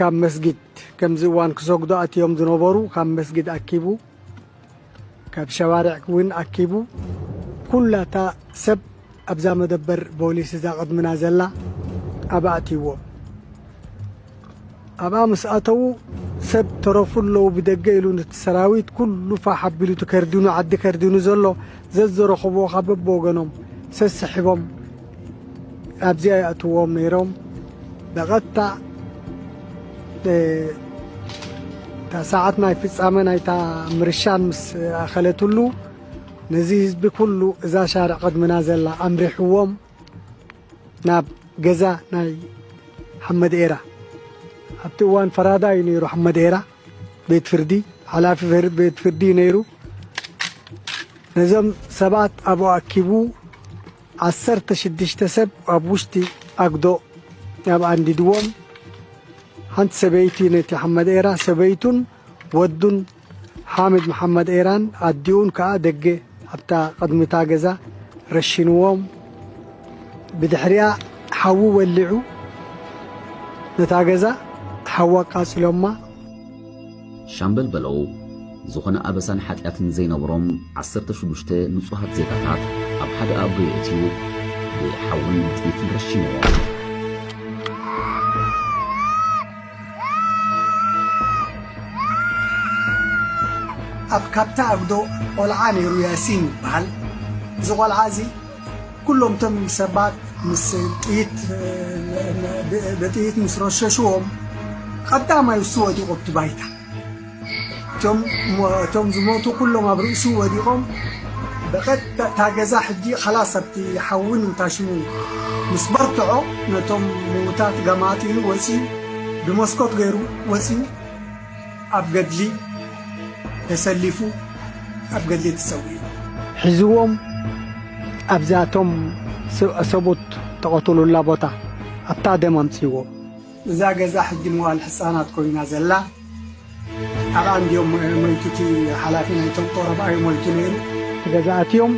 ካብ መስጊድ ከምዚ እዋን ክሰግዱ ኣትዮም ዝነበሩ ካብ መስጊድ ኣኪቡ፣ ካብ ሸዋርዕ እውን ኣኪቡ፣ ኩላታ ሰብ ኣብዛ መደበር ፖሊስ እዛ ቅድምና ዘላ ኣብኣ ኣትይዎም። ኣብኣ ምስ ኣተዉ ሰብ ተረፉ ኣለዉ ብደገ ኢሉ ነቲ ሰራዊት ኩሉ ፋሕ ኣቢሉ እቲ ከርዲኑ ዓዲ ከርዲኑ ዘሎ ዘዘረኸብዎ ካብ በብወገኖም ሰስሒቦም ኣብዚኣ ይኣትዎም ነይሮም። ብቐጥታ እታ ሰዓት ናይ ፍጻመ ናይታ ምርሻን ምስ ኣኸለትሉ ነዚ ህዝቢ ኩሉ እዛ ሻርዕ ቅድምና ዘላ ኣምሪሕዎም ናብ ገዛ ናይ ሓመድ ኤራ። ኣብቲ እዋን ፈራዳ እዩ ነይሩ ሓመድ ኤራ፣ ቤት ፍርዲ ሓላፊ ቤት ፍርዲ እዩ ነይሩ። ነዞም ሰባት ኣብኡ ኣኪቡ ዓሰርተ ሽዱሽተ ሰብ ኣብ ውሽጢ ኣግዶ ኣብ ኣንዲድዎም። ሓንቲ ሰበይቲ ነቲ ሓመድ ኤራ ሰበይቱን ወዱን ሓምድ መሓመድ ኤራን ኣዲኡን ከኣ ደገ ኣብታ ቅድሚታ ገዛ ረሺንዎም። ብድሕሪኣ ሓዊ ወሊዑ ነታ ገዛ ሓዊ ኣቃጺሎማ። ሻምበል በለው ዝኾነ ኣበሳን ሓጢኣትን ዘይነበሮም ዓሰርተ ሽዱሽተ ንጹሃት ዜጋታት ኣብ ሓደ ኣእጎ የእትዩ ብሓውን ብጥይትን ረሺንዎም። ኣብ ካብታ ኣግዶ ቆልዓ ነይሩ ያሲን ይበሃል። እዚ ቆልዓ እዚ ኩሎም እቶም ሰባት ምስ ጥይት ብጥይት ምስ ረሸሽዎም ቀዳማይ እሱ ወዲቑ ኣብቲ ባይታ። እቶም እቶም ዝሞቱ ኩሎም ኣብ ርእሱ ወዲቖም ብቐጥታ እታ ገዛ ሕጂ ኸላስ ኣብቲ ሓውን እንታሽሙ ምስ በርትዖ ነቶም ምውታት ገማጢሉ ወፂኡ ብመስኮት ገይሩ ወፂኡ ኣብ ገድሊ ተሰሊፉ ኣብ ገድሊ ተሰዊኡ። ሒዝዎም ኣብዛቶም ሰብኡት ተቐተሉላ ቦታ ኣብታ ደም ኣምፅዎ። እዛ ገዛ ሕጂ መዋል ሕፃናት ኮይና ዘላ ኣብኣ እንዲዮም ሞይቱ እቲ ሓላፊ ናይቶም ጦር ኣብኣ እዩ ሞይቱ ነይሩ። ገዛ ኣትዮም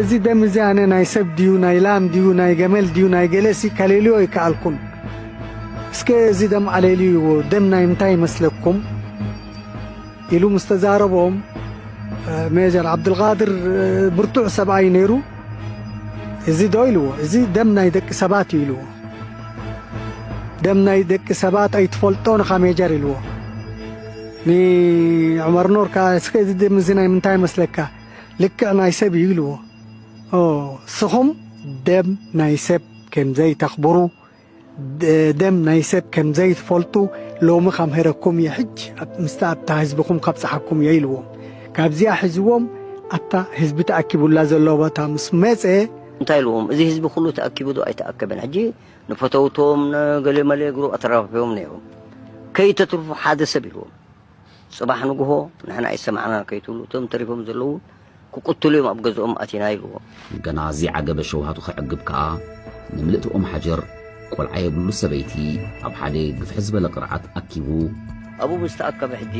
እዚ ደም እዚ ኣነ ናይ ሰብ ድዩ ናይ ላም ድዩ ናይ ገመል ድዩ ናይ ገለሲ ከሌልዮ ኣይከኣልኩን። እስከ እዚ ደም ኣለልይዎ ደም ናይ ምንታይ ይመስለኩም? ኢሉ ምስ ተዛረቦም ሜጀር ዓብዱልቃድር ብርቱዕ ሰብኣይ ነይሩ። እዚ ዶ ኢልዎ፣ እዚ ደም ናይ ደቂ ሰባት እዩ ኢልዎ። ደም ናይ ደቂ ሰባት ኣይትፈልጦን ኢኻ ሜጀር ኢልዎ። ንዑመር ኖር ከኣ እስከ እዚ ደም እዚ ናይ ምንታይ ይመስለካ? ልክዕ ናይ ሰብ እዩ ኢልዎ። ኦ፣ ንስኹም ደም ናይ ሰብ ከም ዘይተኽብሩ ደም ናይ ሰብ ከም ዘይትፈልጡ ሎሚ ከምህረኩም እየ፣ ሕጂ ምስታ ኣብታ ህዝብኹም ከብጽሓኩም እየ ኢልዎም። ካብዚኣ ሒዝዎም ኣብታ ህዝቢ ተኣኪቡላ ዘሎ ቦታ ምስ መጸ፣ እንታይ ኢልዎም፣ እዚ ህዝቢ ኩሉ ተኣኪቡ ዶ ኣይተኣከበን? ሕጂ ንፈተውቶም ንገለ መለ እግሩ ኣተራፊፎም ነይሮም። ከይተትርፉ ሓደ ሰብ ኢልዎም። ጽባሕ ንግሆ ንሕና ኣይሰማዕናን ከይትብሉ እቶም ተሪፎም ዘለዉ ክቕትሉ እዮም ኣብ ገዝኦም ኣቲና ኢልዎም። ገና ዘይዓገበ ሸውሃቱ ከዕግብ ከኣ ንምልእቲ ኦም ሓጀር ቆልዓ የብሉ ሰበይቲ ኣብ ሓደ ግፍሕ ዝበለ ቅርዓት ኣኪቡ ኣብኡ ምስ ተኣከበ ሕጂ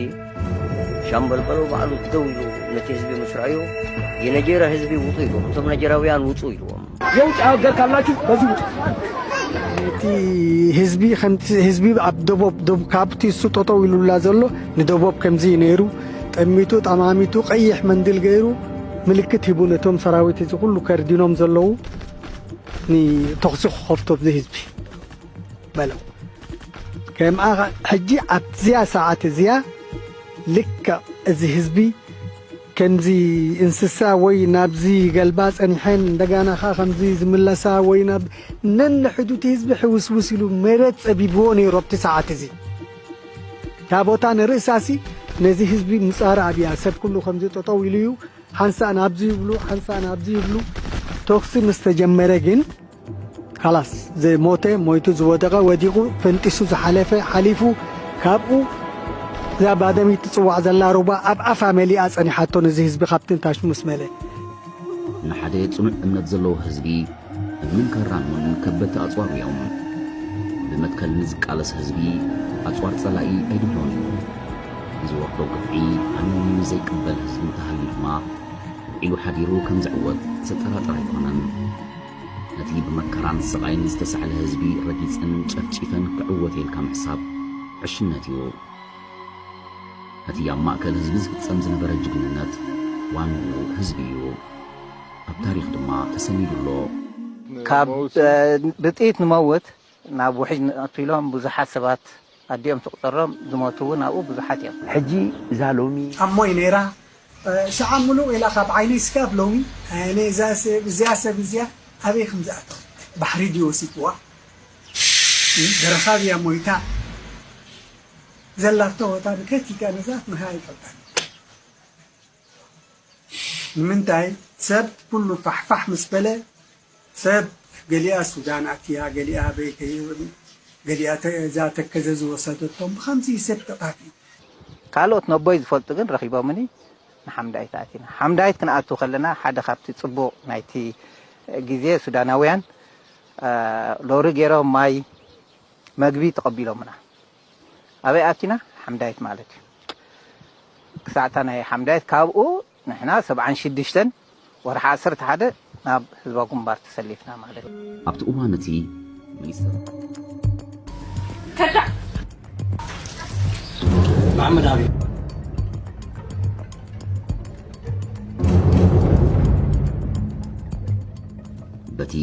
ሻምበል በለው ባዕሉ ደው ኢሉ ነቲ ህዝቢ ምስ ረኣዮ የነጀራ ህዝቢ ውጹ ኢልዎም። እቶም ነጀራውያን ውጹ ኢልዎም። የውጭ ሀገር ካላችሁ በዚህ ውጡ። እቲ ህዝቢ ከምቲ ህዝቢ ኣብ ደቦብ ዶብ ካብቲ እሱ ጠጠው ኢሉላ ዘሎ ንደቦብ ከምዚ እዩ ነይሩ። ጠሚቱ ጠማሚቱ ቀይሕ መንድል ገይሩ ምልክት ሂቡ ነቶም ሰራዊት እዚ ኩሉ ከርዲኖም ዘለዉ ንተኹሲ ክኸፍቱ ኣብዚ ህዝቢ በሎም። ከምኣ ሕጂ ኣብዚያ ሰዓት እዚያ ልክዕ እዚ ህዝቢ ከምዚ እንስሳ ወይ ናብዚ ገልባ ጸኒሐን እንደጋና ኸኣ ከምዚ ዝምለሳ ወይ ናብ ነንሕዱቲ ህዝቢ ሕውስውስ ኢሉ መሬት ጸቢብዎ ነይሩ ኣብቲ ሰዓት እዚ። እታ ቦታ ንርእሳሲ ነዚ ህዝቢ ምጻረ ኣብያ ሰብ ኩሉ ከምዚ ጠጠው ኢሉ እዩ። ሓንሳእ ናብዚ ይብሉ ሓንሳእ ናብዚ ይብሉ። ተኩሲ ምስ ተጀመረ ግን ካላስ ዝሞተ ሞይቱ ዝወደቐ ወዲቑ ፈንጢሱ ዝሓለፈ ሓሊፉ ካብኡ እዛ ባደሚት ትጽዋዕ ዘላ ሩባ ኣብ ኣፋ መሊኣ ጸኒሓቶ ነዚ ህዝቢ ካብቲ ንታሽ ምስ መለ። ንሓደ ጽኑዕ እምነት ዘለዎ ህዝቢ እምንን ከራኑን ከበድቲ ኣጽዋር እዮም። ብመትከል ንዝቃለስ ህዝቢ ኣጽዋር ጸላኢ ኣይድብሎን እዩ። ንዝወርዶ ግፍዒ ኣሚኑ ንዘይቅበል ህዝቢ እንተሃልዩ ድማ ውዒሉ ሓዲሩ ከም ዝዕወት ዘጠራጥር ኣይኮነን። ነቲ ብመከራን ስቓይን ዝተሳዕለ ህዝቢ ረጊጸን ጨፍጪፈን ክዕወት ኢልካ ምሕሳብ ዕሽነት እዩ። እቲ ኣብ ማእከል ህዝቢ ዝፍጸም ዝነበረ ጅግንነት ዋንኡ ህዝቢ እዩ። ኣብ ታሪኽ ድማ ተሰኒዱ ኣሎ። ካብ፣ እ፣ ብጥይት ንመውት ናብ ውሕጅ ንኣቱ ኢሎም ብዙሓት ሰባት ኣዲኦም ትቑጸሮም ዝሞቱ እውን ኣብኡ ብዙሓት እዮም። ሕጂ እዛ ሎሚ ኣሞይ ነይራ። እ፣ ሰዓት ምሉእ ኢላ ካብ ዓይነይ ስጋብ ሎሚ፣ እ፣ እኔ እዛ ሰብ፣ እዚኣ ሰብ እዚኣ ኣበይ ከም ዝኣተወት ባሕሪ ድዩ ወሲድዋ? እ፣ በረኻ ድያ ሞይታ? ዘላቶ ቦታ ንከቲካ ነዛ ትንሃ ኣይፈልጣን። ንምንታይ ሰብ ኩሉ ፋሕፋሕ ምስ በለ፣ ሰብ ገሊኣ ሱዳን ኣትያ፣ ገሊኣ ኣበይ ከይ-፣ ገሊኣ ተ-፣ እዛ ተከዘ ዝወሰደቶም፣ ብኸምዚ ሰብ ተጣፊኡ። ካልኦት ነቦይ ዝፈልጡ ግን ረኺቦምኒ ንሓምዳይት ኣቲና። ሓምዳይት ክንኣቱ ከለና ሓደ ካብቲ ጽቡቕ ናይቲ ግዜ ሱዳናውያን፣ እ፣ ሎሪ ገይሮም ማይ መግቢ ተቐቢሎምና። ኣበይ ኣቲና? ሓምዳይት ማለት እዩ። ክሳዕታ ናይ ሓምዳይት ካብኡ ንሕና ሰብዓን ሽዱሽተን ወርሒ ዓሰርተ ሓደ ናብ ህዝባዊ ግንባር ተሰሊፍና ማለት እዩ። ኣብቲ እዋን እቲ ሚኒስተር ከዳዕ መሓመድ ዓብዩ በቲ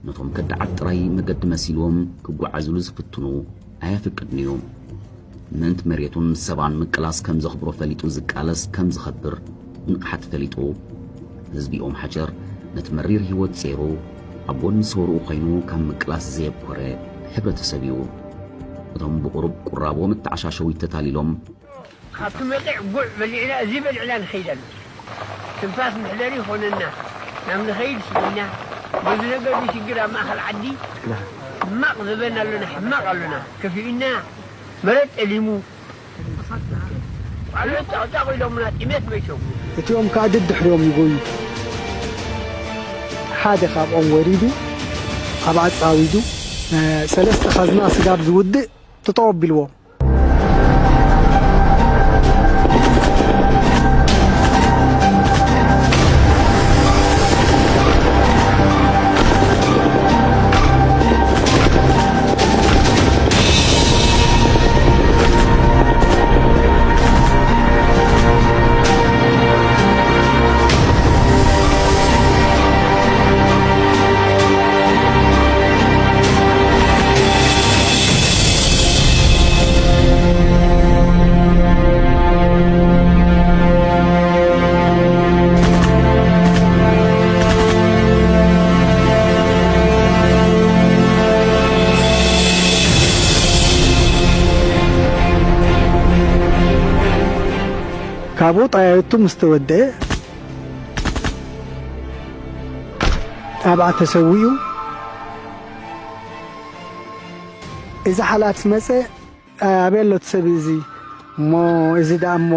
ነቶም ከዳዓት ጥራይ መገዲ መሲልዎም ክጓዓዙሉ ዝፍትኑ ኣየፍቅድን እዩ። ምእንቲ መሬቱን ሰባን ምቅላስ ከም ዘኽብሮ ፈሊጡ ዝቃለስ ከም ዝኸብር ብንቕሓት ፈሊጡ፣ ህዝቢ ኦም ሓጀር ነቲ መሪር ህይወት ጸይሩ ኣብ ጎኒ ሰውርኡ ኮይኑ ካብ ምቅላስ ዘየብኮረ ሕብረተሰብ እዩ። እቶም ብቑሩብ ቁራቦ መተዓሻሸዊት ተታሊሎም፣ ካብቲ መቂዕ ጉዕ በሊዕና፣ እዚ በሊዕና ንኸይድ ኣለና። ትንፋስ መሕደሪ ይኾነና። ናብ ንኸይድ ስኢና። በዚ ነገር እዚ ሽግር ኣብ ማእኸል ዓዲ ሕማቕ ዝበልና ኣሎና፣ ሕማቕ ኣሎና። ከፊኡና፣ መሬት ጠሊሙ። ቃሎ ጫቕጫቕ ኢሎምና፣ ጥሜት መይቶም። እቲኦም ከኣ ደድሕሪኦም ይጎዩ። ሓደ ካብኦም ወሪዱ፣ ኣብ ዓጻዊዱ፣ እ፣ ሰለስተ ካዝና ስጋብ ዝውድእ ጠጠው ኣቢልዎም። ካብኡ ጠያይቱ ምስ ተወደአ፣ ኣብኣ ተሰዊኡ። እዚ ሓላፊ መጸ፣ ኣበይ ኣሎ እቲ ሰብ እዚ? እሞ እዚ ደኣ እሞ፣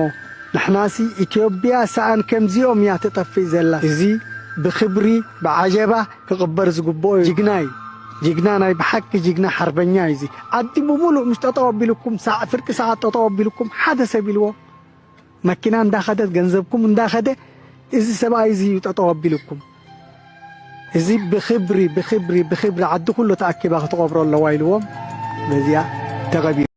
ንሕናሲ ኢትዮጵያ ሰኣን ከምዚኦም እያ ትጠፍእ ዘላ። እዚ ብኽብሪ፣ ብዓጀባ ክቕበር ዝግብኦ እዩ። ጅግና እዩ። ጅግና፣ ናይ ብሓቂ ጅግና ሓርበኛ እዩ እዚ። ዓዲ ብምሉእ ምስ ጠጠው ኣቢልኩም፣ ሳዕ-፣ ፍርቂ ሰዓት ጠጠው ኣቢልኩም፣ ሓደ ሰብ ኢልዎ፣ መኪና እንዳኸደት፣ ገንዘብኩም እንዳኸደ፣ እዚ ሰብኣይ እዚ እዩ ጠጠው ኣቢልኩም። እዚ ብኽብሪ፣ ብኽብሪ፣ ብኽብሪ ዓዲ ኩሉ ተኣኪባ ክትቐብሮ ኣለዋ ኢልዎም፣ በዚኣ ተቐቢሩ።